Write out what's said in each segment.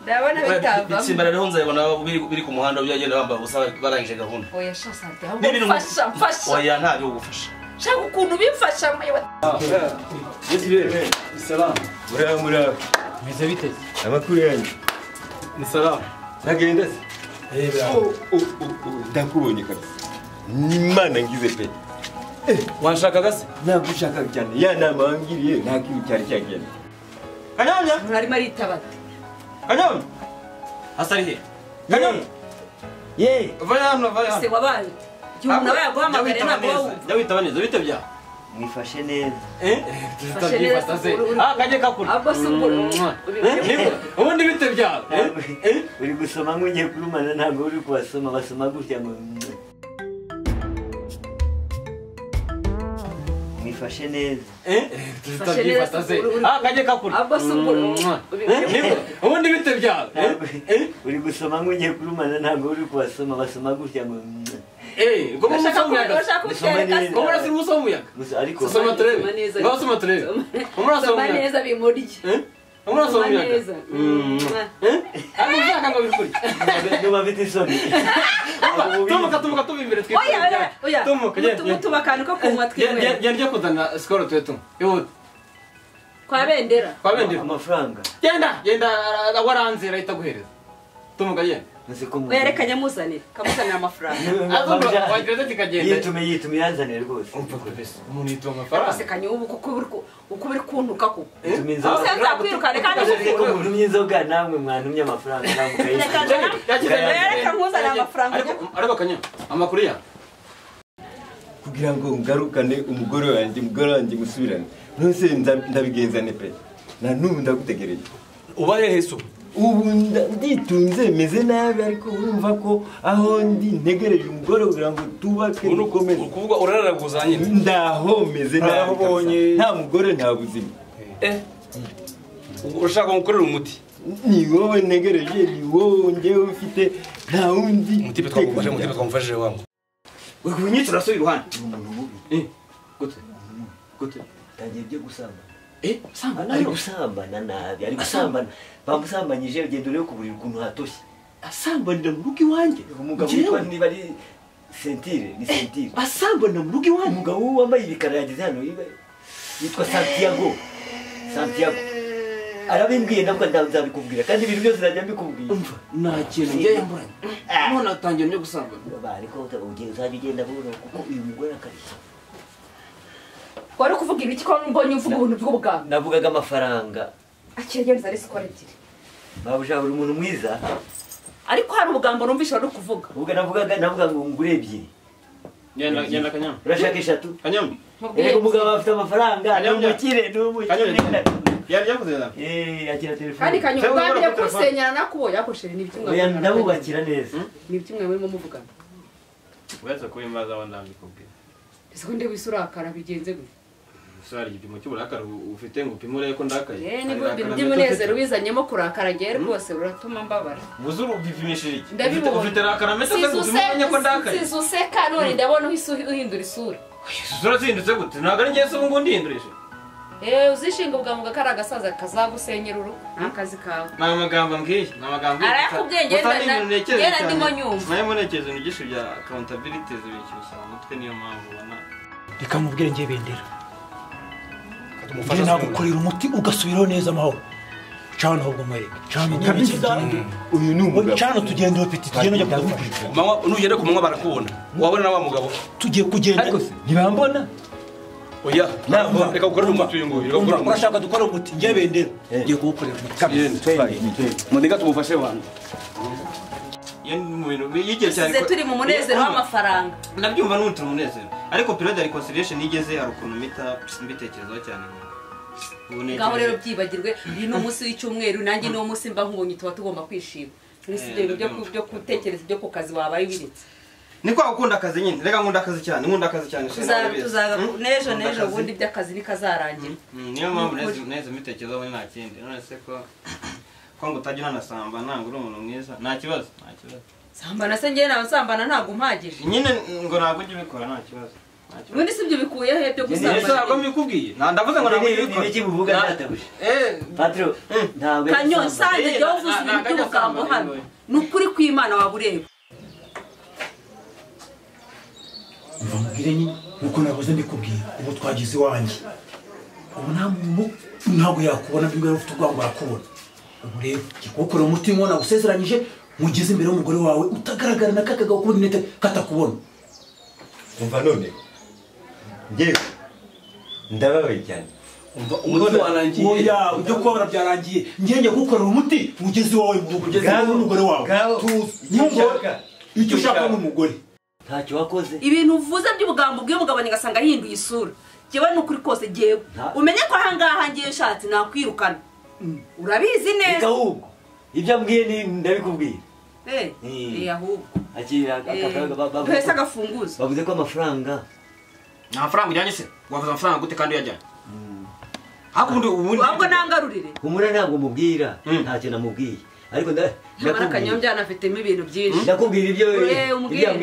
Ndabona bitavamo. Bitsimba rero nzayibona biri ku muhanda byagenda bamba ubusa barangije gahunda. Oya sha sante ahubwo mfasha mfasha. Oya ntabyo gufasha. Shaka ukuntu bimfasha. Yes salam. Muraho muraho. Meze bite? Amakuru yanyu. Ni salam. Nagenda se? Eh bravo. Ndakubonye kabisa. Nimana ngize pe. Wanshakaga se? Nagushakaga cyane. Ya nama wangiriye nta kintu cyari cyagenda. Kanyombya? Murarimo aritabate. Kanyombya? Asari he? Kanyombya? Ye. Vaya hano, vaya hano. Se wabaye. Igihe umuntu aba yaguhamagariye ntabwo wumva. Jya witaba neza, bite byawe? Mwifashe neza. Tutabyifata se. Ah, kajye kakura. Ahubwo se ubwo ubundi bite byawe? Uri gusoma nk'ugiye kurumana ntabwo uri kubasoma, basoma gutya ngo mwifashe neza. Tutabyifata se. Ah, kajye kakura. Ahubwo se ubwo ubundi bite byawe? Uri gusoma nk'ugiye kurumana ntabwo uri kubasoma, basoma gutya ngo ngo musoma umuyaga. Ngo murasira umusoma umuyaga. Ariko soma turebe. Ngo soma turebe. Umurasa soma umuyaga. neza bimurye. Umurasa Soma umuyaga. neza. Ariko ushaka ngo bikurye. Ndumva mfite isoni. Tumuka tumuka tuba imbere twikure. Oya oya oya. Tumuka genda. Mutuba akantu ko kunywa twinywera. Genda ujye kuzana sikoro tube tunywa. Ihute. Kwa Bendera. Kwa Bendera. Amafaranga. Genda genda waranze arahita aguhereza. Tumuka genda. Oya reka nyamuzanire. Kamuzanira amafaranga. Azumva wagira ati kagenda. Yitume yitume yanzanire rwose. Umva kabisa. Umuntu yituma amafaranga. Rwose kanyubu kuko uko uri kuntuka koko. Yitume inzoga. Aho nzakwirukane kandi ko muntumye inzoga namwe mwantumye amafaranga namwe kayishyura. Reka nkuzanire amafaranga. Ariko kanya amakuru ya kugira ngo ngarukane umugore wanjye musubirane. None ndabigenzane pe. Na n'ubu ndagutegereje. Uba hehe so? Ubu nditunze meze nabi ariko urumva ko aho ndi ntegereje umugore kugira ngo tubake dukomeze. Ukuvuga urararaguza nyine. Ndaho meze nabi. Nta mugore nta buzima. Urashaka ngukorera umuti? Ni wowe ntegereje, ni wowe njyewe ufite nta wundi. Umutipe twagufashe, umutipe twamufashije wangu. Wewe urasubira iruhande. Umuntu mubi. Gute? Gute? Tangiye byo gusambana. Sambana ari gusambana nabi, ari gusambana. Bamusambanyije ugenda urebe kuburira ukuntu hatoshye. Asambanira mu rugo iwanjye. Umugabo witwa niba ari Sentire, ni Sentire. Asambana mu rugo iwanjye. Umugabo wambaye ibikara yageze hano yitwa Santiago. Santiago. Arabimbwiye nabwo ndazabikubwira kandi ibintu byose nzajya mbikubwira. Umva nta kintu ngiye yamburanye. None atangiye byo gusambana. Ariko ugiye uzajya ugenda buhoro kuko uyu mugore akarishya. Wari kuvuga ibiki ko mbonye uvuga ubuntu bw'ubuganga? Navugaga amafaranga. Akira ari sikora ebyiri. Babuja uri umuntu mwiza. Ariko hari ubugambo numvisha wari kuvuga. Uvuga navuga ngo ngure ebyiri. Genda genda kanyama. Urashaka eshatu? Kanyama. Erega umugabo afite amafaranga, ni umukire, ni umukire. Yari yavuze na. Akira telefone. Kandi kanyuma ubwambire kusenyana nakuboye akoshera ni ibiki mwa. Ndabubakira neza. Ni ibiki mwa murimo muvugana. Uretse kubimbaza wa ndambikubwira. Ese ko ndeba isurakara bigenze gute? Sari igipimo cy'uburakari ufite ngo upime urebe ko ndakaye. Ni by'umunezero bizanyemo kurakara ngiye rwose uratuma mbabara. Buzuru ubipimishije iki? Ufite rakara mese se umenye ko ndakaye. Sizuseka none ndabona uhindura isura. Isura zihindutse gute? Ntabwo ari ngiye se ubu ndihindurije. Uzishinga ubwamuga kari agasaza kazagusenyera urugo. Akazi kawe. Ni amagambo mbwiye, ni amagambo. Arakubwiye ngenda ndimo nyumva. Nayo munekerezo nigisha ibya accountability zibishyushya mu mutwe niyo mpamvu ubona. Reka mubwire ngiye Bendera. Nagukorera umuti ugasubiraho neza amahoro. Cana ahubwo mwereke. Cana kabisa. Uyu ni umugabo. Cana tugende peti tugende ujya kudufasha. Mama nugende ku manywa barakubona. Wabona na wa mugabo. Tugiye kugenda. Ariko se ntibambona? Oya, reka gukorera umuti uyu nguyu. Urashaka dukora umuti ngiye Bendera. Ngiye kuwukorera umuti. Mundeka tumufashe wangu. Yigeze turi mu munezero w'amafaranga. Nabyumva n'ubu turi umunezero. Ariko period ya reconciliation igeze hari ukuntu mpita mbitekerezaho cyane. Ngaho rero byibagirwe uyu ni umunsi w'icyumweru nanjye ni umunsi mba nkubonye tuba tugomba kwishima. Nisi ibyo byo gutekereza ibyo ku kazi wabaye ubiretse. Ni kwa gukunda akazi nyine. Reka nkunda akazi cyane, nkunda akazi cyane. Tuzaga nejo nejo ubundi by'akazi nikazarangira. Niyo mpamvu neza mbitekerezaho nta kindi. None se ko ngo utajya unanasamba ntabwo uri umuntu mwiza. Nta kibazo, nta kibazo. Sambana se ngiye nawe nsambana ntabwo umpagije. Nyine ngo ntabwo ujya ubikora nta kibazo. Ubundi si ibyo bikuye he byo Nese gusambana? ntabwo mbikubwiye. Ndavuze ngo ntabwo Ni ibiki muvuga ndatabuje? Patro, ntabwo Kanyo yasambana. nsanze jya uvuze ibintu by'ubugambo hano. Ni ukuri kw'Imana waba ureba. Umva mubwire nyine nkuko nahoze mbikubwira, ubu twagize iwanjye. Ubu nta muntu ntabwo yakubona mbingwe ufite urwango arakubona. Ubu rero kugukorera umuti nk'uwo nagusezeranyije, mugeze imbere y'umugore wawe utagaragara na kakagabo kubona intete katakubona. Umva none njyewe ndababaye cyane. Umva umuti warangiye. Oya, ibyo kubabara byarangiye. Njye njya kugukorera umuti mugeze iwawe mu rugo, ugeze iwawe n'umugore wawe. Tuzi icyo ushaka n'umugore. Ntacyo wakoze. Ibintu uvuze by'ubugambo bw'umugabo ngasanga ahinduye isura. Jewe n'ukuri kose jewe. Umenye ko ahangaha ngiye nshatse nakwirukana. Urabizi neza. Reka ahubwo ibyo ambwiye ni ndabikubwira. Ahubwo. Akira akafaranga bavuze agafunguzo. Bavuze ko amafaranga. Nta mafaranga ujyanye se? Wavuze amafaranga gute kandi uyajyanye? Hakundi ubundi ahubwo nangarurire. Humura ntabwo mubwira, ntacyo namubwiye. Ariko ndakubwira Kanyombya anafitemo ibintu byinshi. Ndakubwira ibyo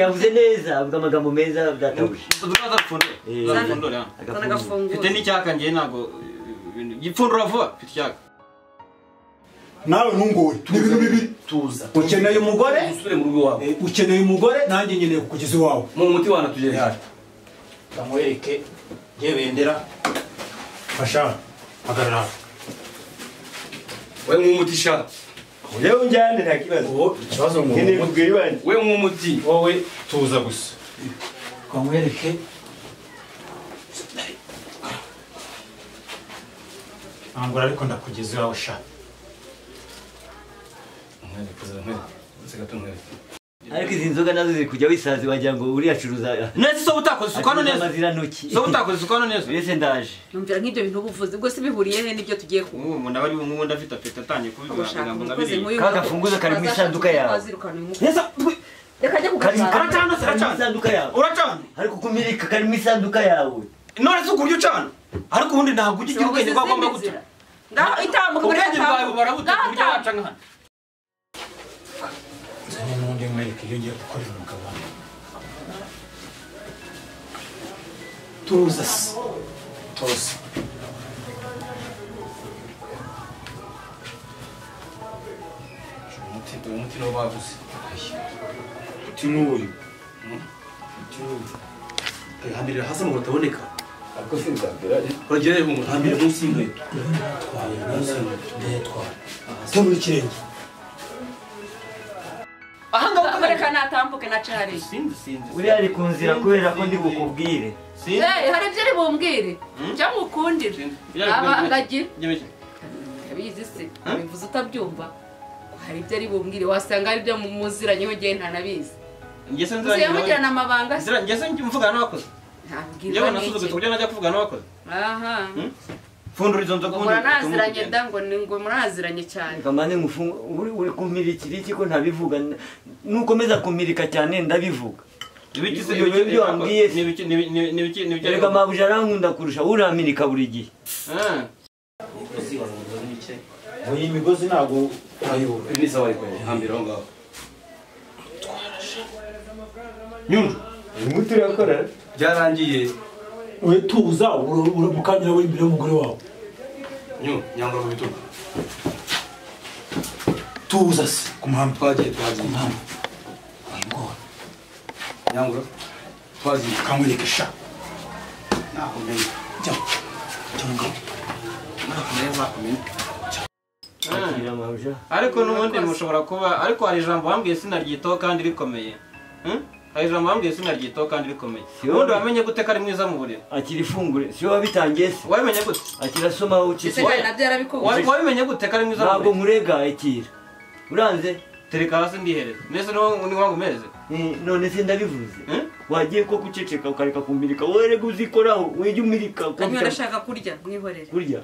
yavuze neza, avuga amagambo meza byatabuje. Udupfundura. Mfite n'icyaka ngiye ntabwo gipfundura vuba, mfite icyaka. Nawe ntungoye, ni ibintu bibi. Tuza. Ukeneye umugore? Usubire mu rugo iwawe. Ukeneye umugore nanjye nkeneye kukugeza iwawe. Mu muti wanatugejeje. Ndamwereke ngiye bendera. Fasha, hagarara. We nk'umuti sha. Yewe njyane nta kibazo. Ikibazo ngo nkeneye kugera iwanjye. We nk'umuti wowe tuza gusa. Kamwereke. Angora ariko ndakugeza iwawe sha. Ariko izi nzoga nazo ziri kujya wisazi wagira ngo uriya acuruza. Nese so utakoze isuku hano neza. Amazirantoki. So utakoze isuku hano neza. Mbese ndaje. Numvira nk'ibyo bintu ubuvuzi ubwo se bihuriye he n'ibyo tugiye ku. Ubu umuntu aba ari nk'ubundi afite apeti atangiye kubivuga amagambo nka biriya. Ka gafunguzo kari mu isanduka yawe. Neza reka ajye kugashaka. Aracana se aracana. Isanduka yawe. Uracana. Ariko kumirika kari mu isanduka yawe. None se ukuryo ucana. Ariko ubundi ntabwo ujya ugira ubwenge bwagomba guca. Ngaho itambuka muri ubwenge bwawe barabuta kuburyo waca nkana. Nzane n'undi mwereke iyo ngiye gukorera umugabo wanjye. Tuza se. Tuza. Umuti niwo bavuze. Umuti n'uyu. Umuti n'uyu. Hambirira hasi ngo bataboneka. Ariko sinzambira. Uragera ngo hambire munsi y'inkweto. Ndayatwaye, ndayatwaye. Terura ikirenge. Ahangaha reka natambuke na cari. Sinzi. Uriya ari ku nzira kubera ko ndi bukubwire. Hari ibyo ari bumbwire. Cyangwa ukundire. Aba ngagira. Abizi se, bivuze utabyumva. Hari ibyo ari bumbwire wasanga ari byo muziranye ngiye ntanabizi. Njye se nziranye. Mugirana amabanga se. Njye se mvugana n'abakozi. Ntabwirwa Njyewe nasuzugutse kuburyo najya kuvugana n'abakozi. Aha. Pfundura izo nzoga ubundi. Muranaziranye da ngo ni ngo muraziranye cyane. Kamane ngufunga uri kumirikira iki ko ntabivuga nukomeza kumirika cyane ndabivuga. Ibiki se ibyo wambwiye ni ibiki ni ibiki ni ibiki. Erega mabuja arankunda kurusha uramirika buri gihe. Imigozi waranguza mike. Oyi imigozi ntago urayibura. Ni sawa iko hambira aho ngaho. Nyundu, umuti urakora byarangiye. We tuza uramukanyira we imbere y'umugore wawe. Nyu, nyangura mu bitugu. Tuza se ku muhanda twagiye. Ku muhanda. Wingora. Nyangura. Twagiye kamwereke sha. Naho menye. Jya. Jya ngaho. Naho menye zakumenye. Ariko n'ubundi mushobora kuba ariko hari ijambo wambwiye sinaryitaho kandi rikomeye. Hari ijambo wambwiye sinaryitaho kandi rikomeye. Ubundi wamenye gute ko ari mwiza mu buriri? Akira ifungure, si wowe wabitangiye se? Wabimenye gute? Akira soma uceceke. Nabyo yarabikubwiye. Wabimenye gute ko ari mwiza mu buriri? Ntabwo nkurega akira. Uranze? Tereka hasi ndihereza. Nese ni wangu meze. None se ndabivuze. Wagiye ko kuceceka ukareka kumirika. Wowe rega uzikoraho, wijya umirika. Kanyo ndashaka kurya, mwihorere. Kurya?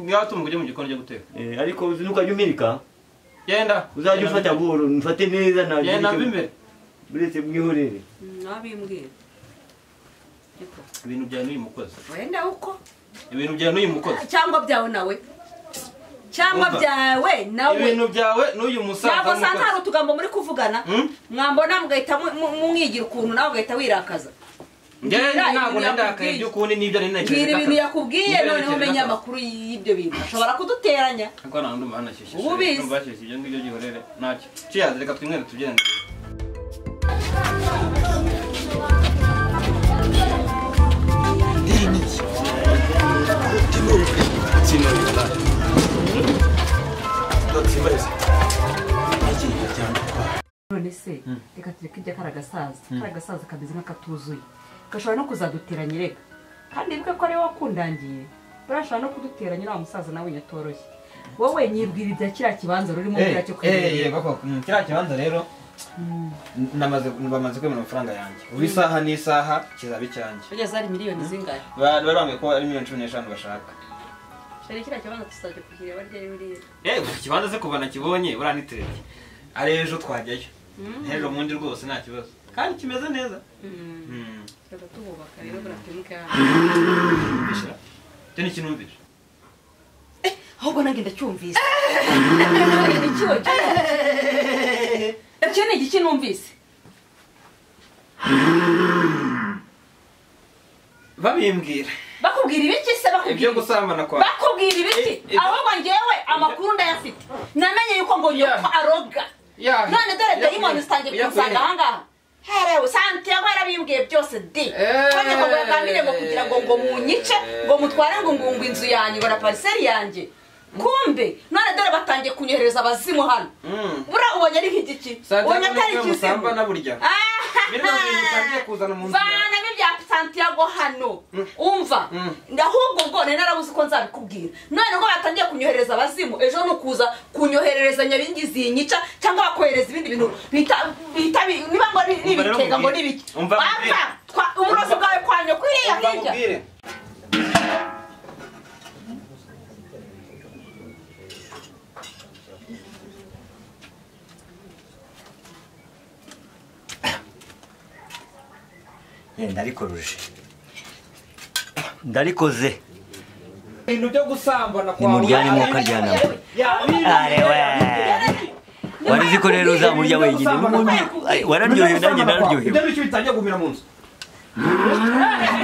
Ngatumva ujye mu gikoni cyo guteka. Ariko uzi nukajya umirika? Genda. Uzajya ufata buhoro, mfate neza nta. Genda mbimbere. Buretse mwihorere. Nabimbwira. Ibintu byawe n'uyu mukozi. Wenda uko? Ibintu byawe n'uyu mukozi. Cyangwa byawe nawe. Cyangwa byawe nawe. Ibintu byawe n'uyu musaza. Ntabwo sanze hari utugambo muri kuvugana. Mwambona mugahita mumwigira ukuntu nawe ugahita wirakaza. Ntabwo ndakaye by'ukundi n'ibyo nari Mbwira ibintu yakubwiye noneho umenye amakuru y'ibyo bintu. Ashobora kuduteranya. Ariko nta ndumva hanashyushye. Ubizi. Ndumva hashyushye ibyo ngibyo byihorere. Ntacyo. Cheers, reka twinywere tubyine. None se reka tureke ibya karagasaza. Karagasaza kameze nk'akatuzuye. Gashobora no kuzaduteranya reka. Kandi ibuka ko ari wowe wakundangiye. Burashobora no kuduteranya uriya musaza nawe nyatoroshye. Wowe nyibwira ibya kiriya kibanza rurimo mbwira cyo kwirebera. Yego koko. Kiriya kibanza rero bamaze kwemera amafaranga yanjye. Ubu isaha n'isaha kizaba icyanjye. Ugeze ari miliyoni zingahe? Bari bambwiye ko ari miliyoni 15 bashaka. Shari kiriya kibanza tuzajya kukireba ryari buriya. Ikibanza se kuva nakibonye buriya nitereke. Ari ejo twajyayo. Ejo mundi rwose nta kibazo. Kandi kimeze neza. Tuba tububaka rero buratemuka. Cyo ni kinumvisha. Ahubwo nanjye ndacyumvise. Icyo ni igiki numvise? Babimbwira. Bakubwira ibiki se bakubwira? Ibyo gusambana kwa. Bakubwira ibiki? Ahubwo njyewe amakuru ndayafite. Namenye yuko ngo nyoko aroga. None dore dayimoni zitangiye kunsanga aha ngaha. Herewe Santiago yarabimbwiye byose di. Kwanjye ngo yagambiriye ngo kugira ngo ngo munyice ngo mutware ngo ngungu inzu yanjye ngo na parcelle yanjye. Kumbe none dore batangiye kunyohereza abazimu hano. Bura ubonye ari nk'igiki? Ubonye atari ikizimu. Musambana burya. Bino bintu utangiye kuzana mu nzu. Vana n'ibya Santiago hano. Umva. Ndahubwo ubwo nari narabuze uko nzabikubwira. None ngo batangiye kunyohereza abazimu ejo nukuza kunyoherereza nyabingizi yinyica cyangwa bakohereza ibindi bintu bita niba ngo nibitega ngo nibiki. Uburozi bwawe kwanyo kwiriya hirya. Ndarikoruje. Ndarikoze. Ibintu byo gusambana kwa. Nimuryane mukaryana. Arewe. Warizi ko rero uzamurya wenyine n'ubundi wararyohewe nanjye nararyohewe. Ibyo biki bitangiye gumira mu nzu.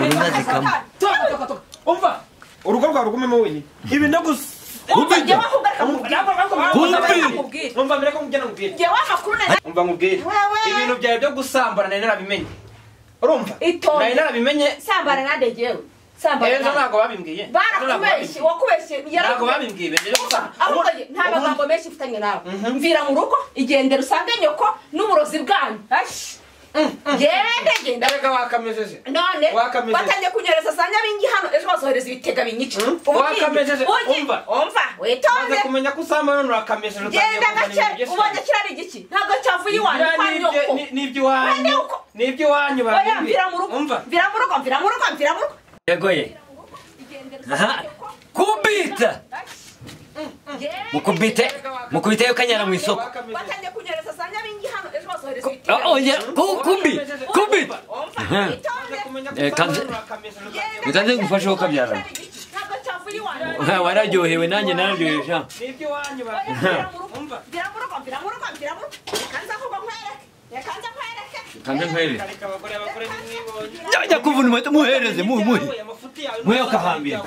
Urumaze kamwe. Umva. Urugo rwawe rugumemo wenyine. Ibi no gusa. Umva mbere ko mugena mubwire. Umva mubwire. Ibintu byawe byo gusambana nari narabimenye. Urumva? Nari narabimenye. Sambana nande jewe. Sambana. Ejo ntago babimbwiye. Barakubeshye, wakubeshye. Ntago babimbwiye. Ahubwo nta magambo menshi mfitanye nawe. Mvira mu rugo, igendera usange nyoko n'uburozi bwanyu. Gende genda. Reka wakamejeje. None batangiye kunyereza za nyabingi hano ejo bazohereza ibitega binyica. Wakamejeje. Umva. Umva. Witonde. Maze kumenya ko usamba none wakamejeje utangiye. Genda gake. Ubonye kirari igiki. Ntago cyavuye iwanyu kwa nyoko. Nibyo iwanyu. Nibyo iwanyu babimbwiye. Mvira mu rugo. Mvira mu rugo, mvira mu rugo, mvira mu rugo. Yegoye. Aha. Kubita. Mukubite. Mukubite yo kanyana mu isoko. Batangiye kunyereza za nyabingi hano ejo bazohereza ibitega. Oya, kumbi. Kumbi. Kanze. Kanze ngufashe ko kabyara. Wararyohewe nanjye nararyohewe sha. Nibyo iwanyu babimbwiye. Umva. Mvira mu rugo, mvira mu rugo, mvira mu rugo. Kanze ahubwo nkwereke. Kanze nkwereke. Kanze nkwereke. Jya kuvuna umuheto muhereze muhe. Muhe ukahambira.